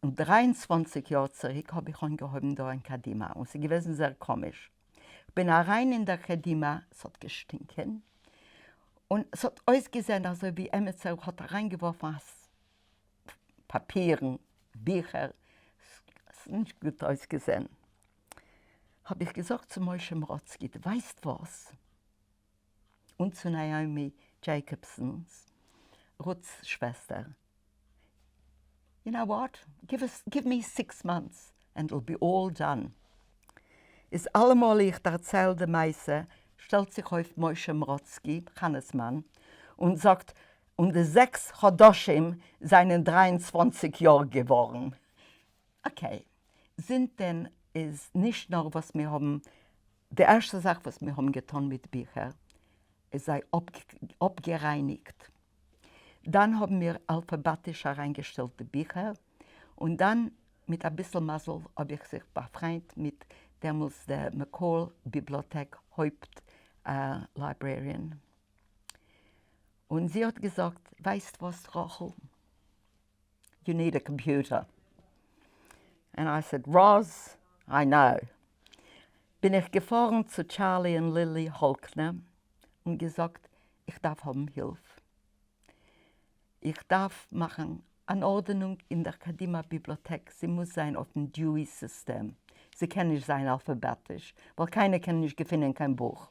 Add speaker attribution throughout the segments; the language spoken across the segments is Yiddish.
Speaker 1: 23 יאר צוריק האב איך אנגעהויבן דא אין קדימה און ס'איז געוועזן זייער קאמיש. כ'בין אריין אין דער קדימה, ס'האט געשטינקען, און ס'האט אויסגעזען אזוי ווי עמיצער האט אריינגעווארפן א פאפירן, ביכער, ס'איז נישט גוט אויסגעזען. האב איך געזאגט צו משה מראצקי, דו ווייסט וואס? און צו נעמי דזשעיקאבסאן'ס, רוט'ס שוועסטער, you know what, give us, give me 6 months and it'll be all done. איז אלעמאל איך דערצייל די מעשה שטעלט זיך אויף משה מראצקי, חנה'ס מאן, און זאגט, און די 6 חדשים זענען 23 יאר געווארן. Okay, זינט דען איז נישט נאר וואס מיר האבן, די ערשטע זאך וואס מיר האבן געטון מיט ביכער איז זיי אפגערייניגט. דאן האבן מיר אלפאבאטיש אריינגעשטעלט די ביכער, און דאן מיט אביסל מזל האב איך זיך באפריינדט מיט דעמאלס די McCall ביבליאטעק הויפט librarian, און זי האט געזאגט, ווייסט וואס רחל, you need a computer. And I said, Roz, I know. בין איך געפארן צו טשארלי און לילי האלקנער און געזאגט, איך דארף האבן הילף. איך דארף מאכן אן ארדענונג אין דער קדימה ביבליאטעק, זי מוז זיין אויפן Dewey סיסטעם, זי קען נישט זיין אלפאבעטיש, ווייל קיינער קען נישט געפינען קיין בוך.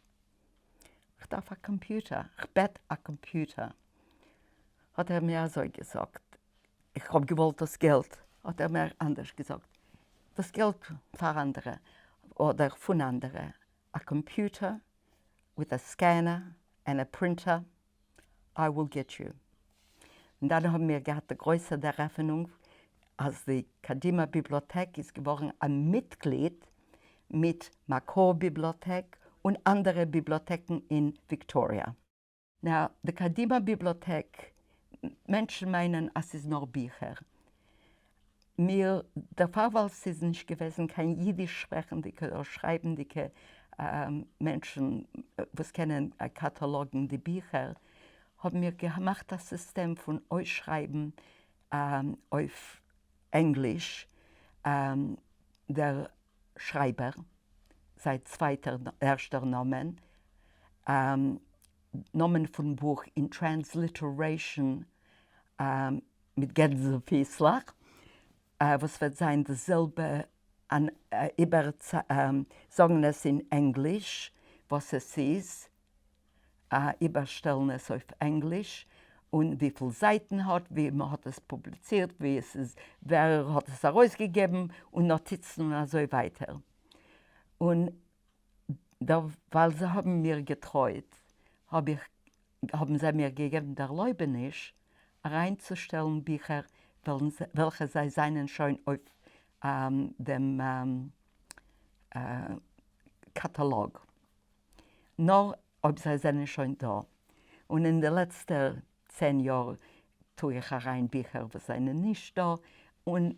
Speaker 1: איך דארף א קאמפיוטער, איך בעט א קאמפיוטער. האט ער מיר אזוי געזאגט, איך האב געוואלט דאס געלט, האט ער מיר אנדערש געזאגט, דאס געלט פאר אנדערע, אדער פון אנדערע, א קאמפיוטער with a scanner and a printer, I will get you. און דאן האבן מיר געהאט די גרויסע דערעפענונג אז די קדימה ביבליאטעק איז געווארן א מיטגליד מיט מקור ביבליאטעק און אנדערע ביבליאטעקן אין וויקטאריע. Now, די קדימה ביבליאטעק, מענטשן מיינען אז ס'איז נאר ביכער. מיר, דערפאר ווייל ס'איז נישט געוועזן קיין אידיש שפרעכנדיגע אדער שרייבנדיגע מענטשן וואס קענען קאטאלאגן די ביכער, האבן מיר געמאכט א סיסטעם פון אויסשרייבן אויף ענגליש דער שרייבער, זיין צווייטער ערשטער נאמען, נאמען פון בוך אין transliteration מיט גענזן פיסלעך, וואס וועט זיין די זעלבע איבער זאגן עס אין ענגליש וואס עס איז, איבערשטעלן עס אויף ענגליש, און וויפיל זייטן האט, ווי מען האט עס פובליצירט, ווי עס איז, ווער האט עס ארויסגעגעבן, און נאטיצן און אזוי ווייטער. און ווייל זיי האבן מיר געטרויט, האב איך, האבן זיי מיר געגעבן דערלויבעניש אריינצושטעלן ביכער וועלכע זיי זענען שוין אויף דעם קאטאלאג. נאר אויב זיי זענען שוין דא. און אין די לעצטע 10 יאר טו איך אריין ביכער וואס זענען נישט דא, און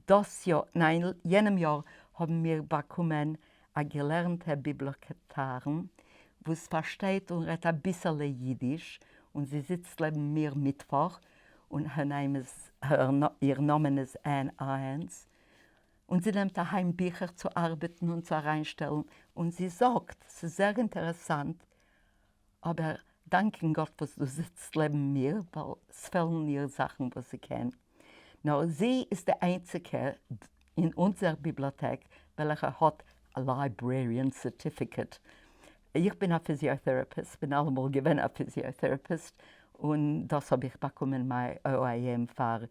Speaker 1: דאס יאר, ניין יענעם יאר האבן מיר באקומען א געלערנטע ביבליאטעקארין וואס פארשטייט און רעדט אביסעלע אידיש, און זי זיצט לעבן מיר מיטוואך, און her name איז, איר נאמען איז ען אייענס, און זי נעמט אהיים ביכער צו ארבעטן און צו אריינשטעלן, און זי זאגט, ס'איז זייער אינטערעסאנט, אבער דאנקען גאט וואס דו זיצט לעבן מיר, ווייל ס'פעלן איר זאכן וואס זי קען. נאר זי איז די איינציגע אין אונזער ביבליאטעק וועלכע האט א librarian certificate. איך בין א physiotherapist, בין אלעמאל געווען א physiotherapist, און דאס האב איך באקומען מיין OIM פאר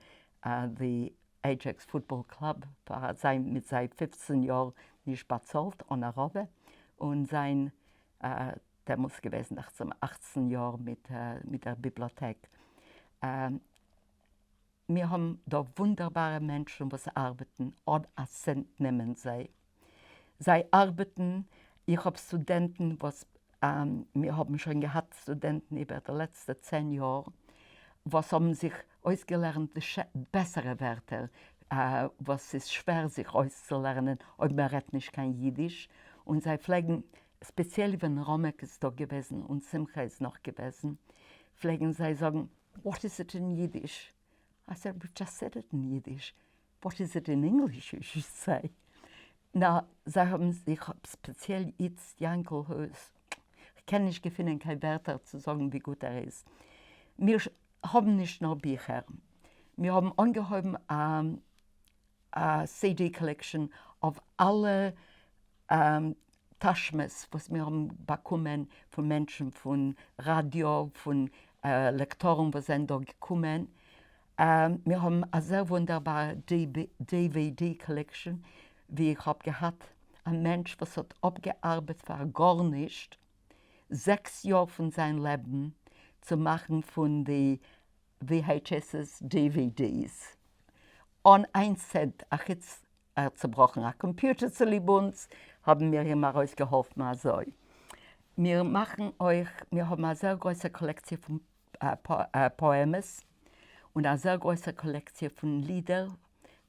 Speaker 1: די Ajax Football Club פאר זיין מיט זיי 15 יאר נישט באצאלט אן א רבי, און זיין דעמאלטס געוועזן דאכט זיך 18 יאר מיט דער ביבליאטעק. מיר האבן דא וואונדערבארע מענטשן וואס ארבעטן אן א סענט נעמען זיי. זיי ארבעטן, איך האב סטודענטן וואס, מיר האבן שוין געהאט סטודענטן איבער די לעצטע 10 יאר וואס האבן זיך אויסגעלערנט די בעסערע ווערטער וואס איז שווער זיך אויסצולערנען אויב מען רעדט נישט קיין אידיש, און זיי פלעגן, ספעציעל ווען ראמעק איז דא געוועזן און שמחה איז נאך געוועזן, פלעגן זיי זאגן, what is it in Yiddish? I said, we just said it in Yiddish. What is it in English you should say? נאר זיי האבן זיך ספעציעל איצט יענקל הויז, כ'קען נישט געפינען קיין ווערטער צו זאגן ווי גוט ער איז. מיר האבן נישט נאר ביכער, מיר האבן אנגעהויבן א א CD collection אויף אלע טאשמעס וואס מיר האבן באקומען פון מענטשן פון ראדיא, פון לעקטארן וואס זענען דא געקומען, מיר האבן א זעהר וואונדערבארע DVD collection ווי איך האב געהאט א מענטש וואס האט אפגעארבעט פאר גארנישט זעקס יאר פון זיין לעבן צו מאכן פון די VHSs DVDs אן איין צענט אחוץ ער האט צובראכן א קאמפיוטער צוליב אונז האבן מיר אים ארויסגעהאלפן אזוי מיר מאכן אויך מיר האבן א זעהר גרויסע קאלעקציע פון פאעמעס און א זעהר גרויסע קאלעקציע פון לידער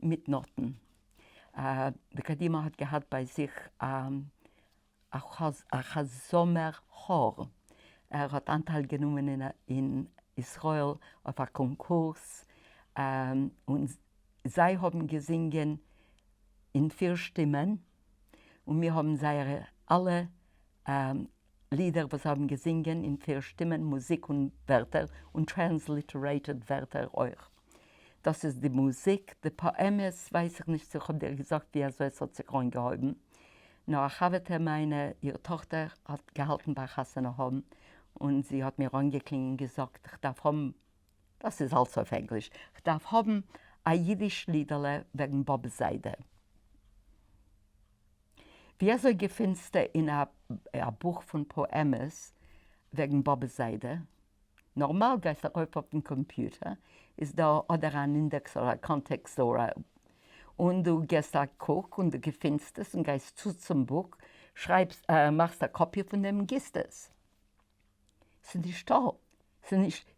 Speaker 1: מיט נאטן. די קדימה האט געהאט ביי זיך א כזמר כאר, ער האט אנטייל גענומען אין ישראל אויף א קאנקורס און זיי האבן געזינגען אין פיר שטימען און מיר האבן זייערע אלע לידער וואס זיי האבן געזינגען אין פיר שטימען, מוזיק און ווערטער, און transliterated ווערטער אויך. דאס איז די מוזיק, די פאעמעס ווייס איך נישט צו איך האב דיר געזאגט ווי אזוי עס האט זיך אנגעהויבן, נאר א חבר'טע מיינע, איר טאכטער האט געהאלטן ביי חתונה האבן, און זי האט מיר אנגעקלינגען און געזאגט כ'דארף האבן, דאס איז אלץ אויף ענגליש, כ'דארף האבן א אידיש לידעלע וועגן באבע זיידע. ווי אזוי געפינסטו אין א בוך פון פאעמעס וועגן באבע זיידע? נארמאל גייסט ארויף אויפן קאמפיוטער איז דא אדער אן אינדעקס אדער א קאנטעקסט און דו געסט א קוק און דו געפינסט עס און גייסט צו צום בוק שרייבסט מאכסט א קאפיע פון דעם און גיסט עס. ס'איז נישטא. ס'איז נישט,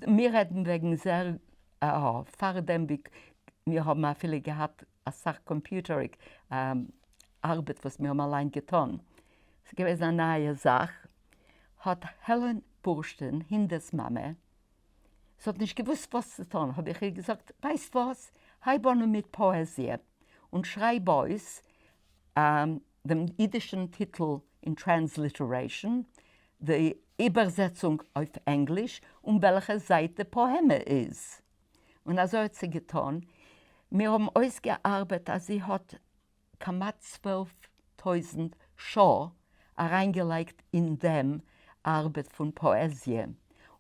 Speaker 1: מיר רעדן וועגן זעהר פארדעם ווי מיר האבן אפילו געהאט אסאך קאמפיוטעריק ארבעט וואס מיר האבן אליין געטון, ס'איז געוועזן א נייע זאך, האט העלען בורשטין, הינדע'ס מאמע, זי האט נישט געוואוסט וואס צו טון, האב איך איר געזאגט, ווייסט וואס, הייב אן מיט פאעזיע און שרייב אויס דעם אידישן טיטל אין transliteration, די איבערזעצונג אויף ענגליש, און וועלכע זייט די פאעמע איז. און אזוי האט זי געטון. מיר האבן אויסגעארבעט אז זי האט כמעט 12,000 שעה אריינגעלייגט אין דעם ארבעט פון פאעזיע,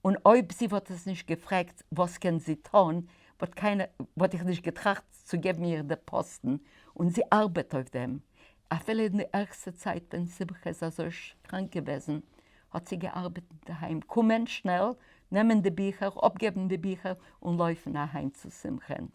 Speaker 1: און אויב זי וואלט עס נישט געפרעגט וואס קען זי טון, וואלט קיינער, וואלט איך נישט געטראכט צו געבן איר די פאסטן, און זי ארבעט אויף דעם. אפילו אין די ערגסטע צייט ווען שמחה איז אזוי קראנק געוועזן, האט זי געארבעט אינדערהיים, קומען שנעל, נעמען די ביכער, אפגעבן די ביכער, און לויפן אהיים צו שמחה'ן.